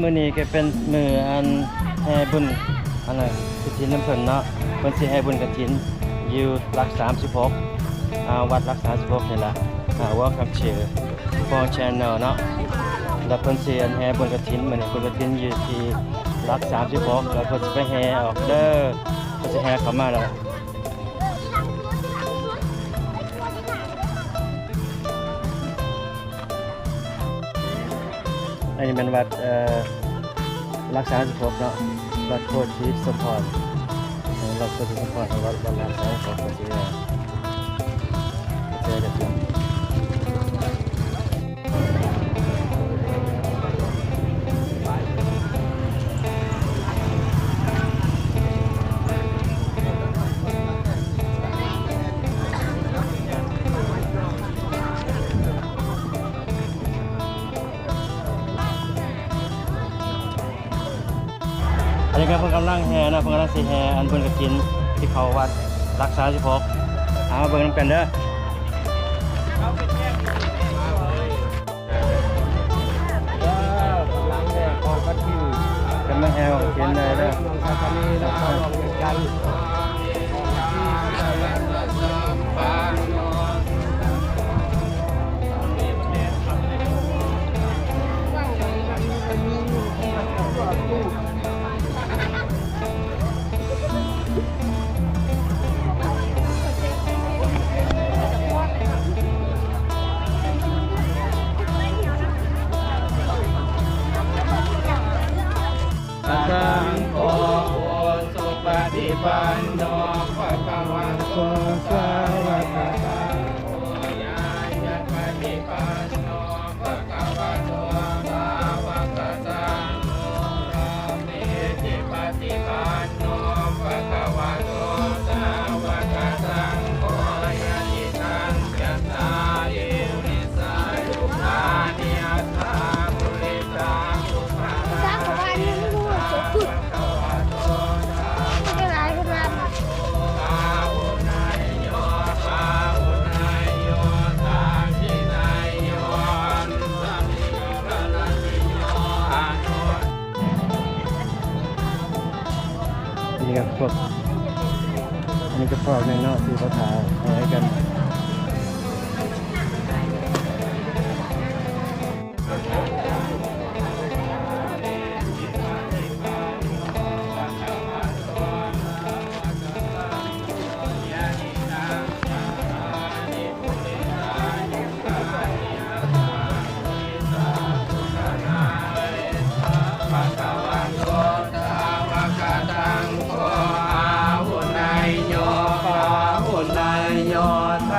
ມື້ນີ້ກໍເປັນມື້ອັນແຫ່ບຸນອັນນະ ກະຖິນນຳເພິ່ນເນາະ. ເພິ່ນຊິແຫ່ບຸນກະຖິນຢູ່ຫຼັກສາມສິບຫົກ ອ່າ ວັດຫຼັກສາມສິບຫົກນີ້ລະ ອ່າ Welcome to Fong Channel ເນາະ. ແລ້ວເພິ່ນຊິອັນແຫ່ບຸນກະຖິນ ມື້ນີ້ບຸນກະຖິນຢູ່ທີ່ຫຼັກສາມສິບຫົກ ແລ້ວເພິ່ນຊິໄປແຫ່ອອກເດີ ເພິ່ນຊິແຫ່ເຂົ້າມາແລ້ວ. ອັນນີ້ແມ່ນວັດ ເອີ່ ຫຼັກສາມສິບຫົກເນາະ ວັດໂພທິສົມພອນ ເອີ່ ວັດໂພທິສົມພອນ ວັດ ວັດຫຼັກສາມສິບຫົກ ກໍຊິ ເຈີກັນ. ອັນນີ້ກໍເພິ່ນກຳລັງແຫ່ເນາະ ເພິ່ນກຳລັງຊິແຫ່ອັນບຸນກະຖິນທີ່ເຂົ້າວັດຫຼັກສາມສິບຫົກ ເອົາມາເບິ່ງນຳກັນເດີ. ກຳລັງແຫ່ກອງກະຖິນ ກຳລັງແຫ່ກອງກະຖິນເລີຍເດີ. ສະສັງໂຄ ອຸຊຸປະຕິປັນໂນ ພະຄະວະໂຕ ສາວະກະສັງໂຄ ຍາຍະປະຕິປັນໂນ ພະຄະວະໂຕ ສາວະກະສັງໂຄ ສາມີຈິປະຕິປັນໂນ ພະຄະວະໂຕ ສາວະກະສັງໂຄ ຍະຕິຕັງ ນີ້ກໍພວກ ອັນນີ້ກໍພວກໜຶ່ງເນາະ ທີ່ເຂົາຖ້າແຫ່ກັນ. ອາຫຸນາຍໂຍ ອາຫຸນາຍໂຍ ສ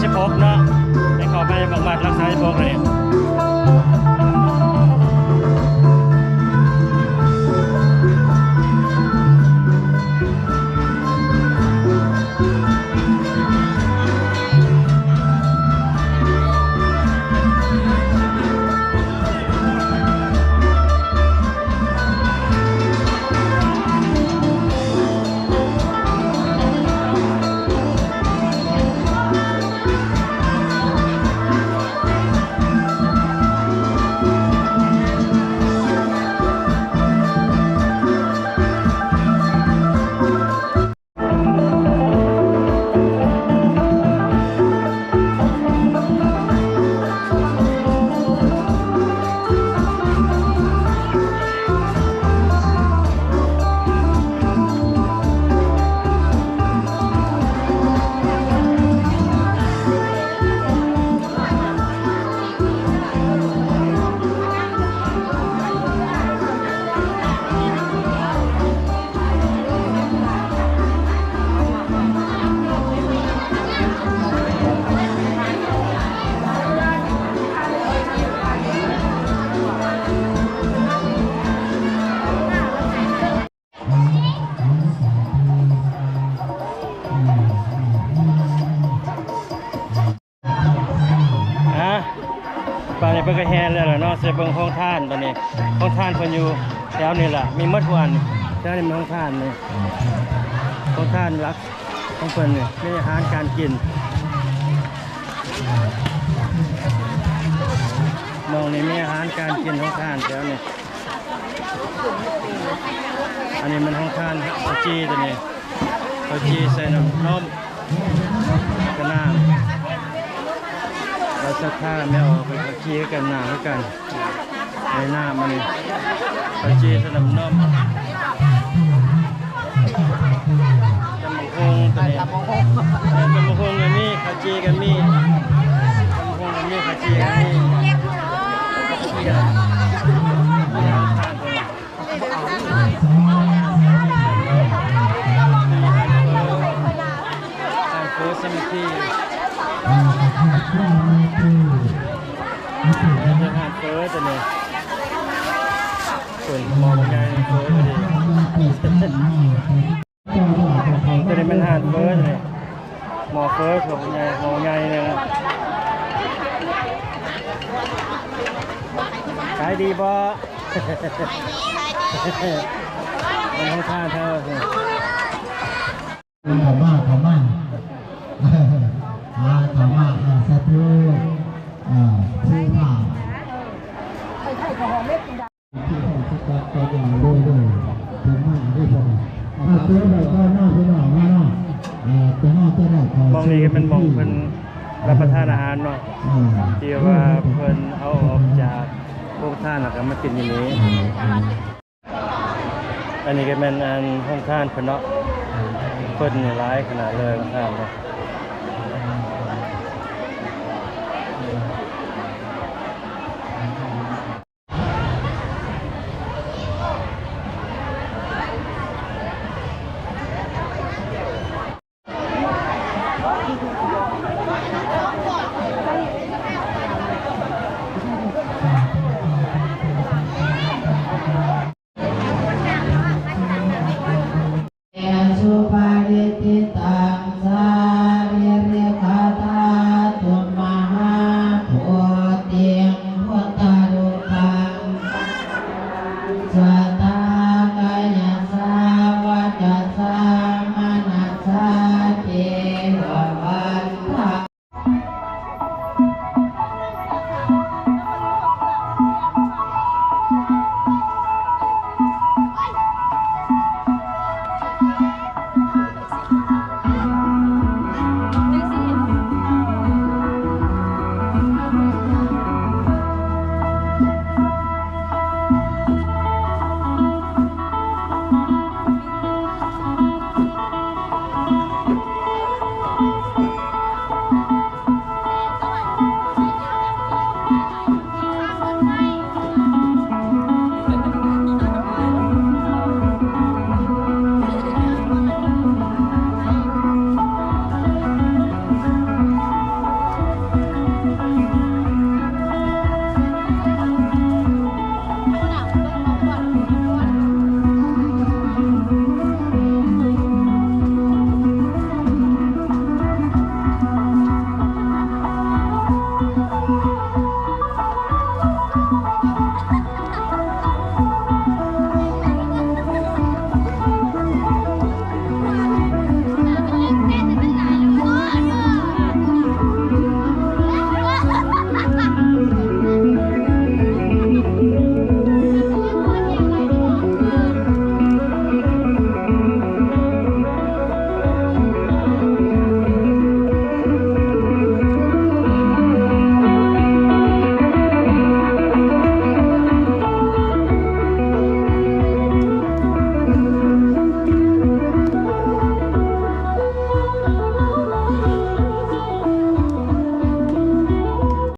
ສິບຫົກເນາະ ໃຫ້ເຂົ້າໄປບັກບັດລັກສາສິບຫົກນີ້. ອ່າ ປານນີ້ເພິ່ນກໍແຫ່ແລ້ວລະເນາະ. ຊິເບິ່ງໂຮງທານ ຕອນນີ້ໂຮງທານເພິ່ນຢູ່ແຖວນີ້ລະ ມີໝົດທຸກອັນ. ແຖວນີ້ແມ່ນໂຮງທານນີ້ ໂຮງທານຫຼັກຂອງເພິ່ນນີ້ ມີອາຫານການກິນ. ໝ່ອງນີ້ມີອາຫານການກິນໂຮງທານແຖວນີ້. ອັນນີ້ແມ່ນໂຮງທານເຂົ້າຈີ່ ຕົວນີ້ເຂົ້າຈີ່ໃສ່ນ້ຳ ນມ ກະນ້ຳ. ລາວສັດທາແມ່ອອກເປັນເຂົ້າຈີ່ຄືກັນ ນ້ຳຄືກັນ ໃນນ້ຳ. ອັນນີ້ເຂົ້າຈີ່ໃສ່ນ້ຳ ນມ. ຕຳບັກຫຸ່ງຕົວນີ້ ຕຳບັກຫຸ່ງກໍມີ ເຂົ້າຈີ່ກໍມີ ຕຳບັກຫຸ່ງກໍມີ ເຂົ້າຈີ່ກໍມີ. ຮ້ານເຝີສາມັກຄີ ຮ້ານເຝີຕົວນີ້ ເປັນໝໍ້ໃຫຍ່ເຝີພໍດີ. ຕົວນີ້ແມ່ນຮ້ານເຝີນີ້ ໝໍ້ເຝີ ໝໍ້ໃຫຍ່ ໝໍ້ໃຫຍ່ເລີຍ. ຂາຍດີບໍ່? ມັນຂອງທ່ານເຮົາ. ເຂົ້າມາ ເຂົ້າມາ ອ່າ ເຂົ້າມາ ເອີ ສາທຸ ອ່າ ຜູ້ພາ ອ່າ ເຊີນໄດ້ກ່ອນເນາະ ພີ່ນ້ອງເນາະ. ອ່າ ແຕ່ເຮົາຈະໄດ້ເຂົ້າ ໝ່ອງນີ້ກໍແມ່ນໝ່ອງເພິ່ນ ອ່າ ຮັບປະທານອາຫານເນາະ ອ່າ ທີ່ວ່າເພິ່ນເອົາອອກຈາກໂຮງທານ ແລ້ວກໍມາກິນຢູ່ນີ້. ອ່າ ອັນນີ້ກໍແມ່ນອັນໂຮງທານເພິ່ນເນາະ ຄົນນີ້ຫຼາຍຂະໜາດເລີຍ ໂຮງທານເນາະ.